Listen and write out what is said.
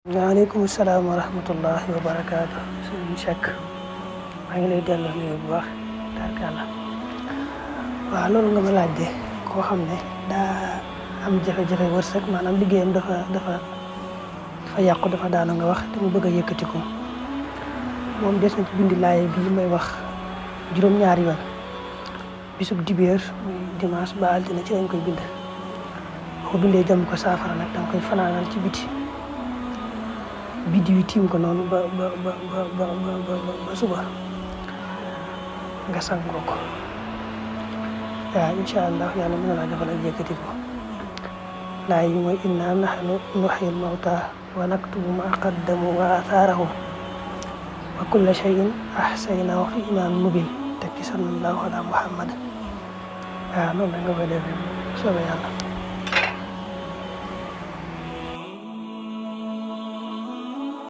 waaleykum salaam wa rahmatullahi wa barakaatu sëñ Cheikh maa ngi lay delloo nuyu bu baax tarkalla waaw loolu nga ma laaj de koo xam ne daa am jafe-jafe wërsëg maanaam liggéeyam dafa yàqu dafa daanu nga wax te mu bëgg a yëkkati ko moom des na ci bindi laay bii may wax juróom-ñaari yoon bisub dibéer muy dimanche ba altine ci lañ koy bind boo ko bindee jëm ko saafara nag danga koy fanaanal ci biti biddi wi tiim ko noonu ba suba nga sangoo ko waaw incha allah yàlla mën na laa defal ak yëkkati ko laay yi mooy inna nahnu nuhyil mawta wa naktubu ma qaddamu wa athaarahum wa kulla shay'in ahsaynaahu fi imaamin mubiin teg ci sallallahu ala muhammad waaw noonu la nga koy defee soobee yàlla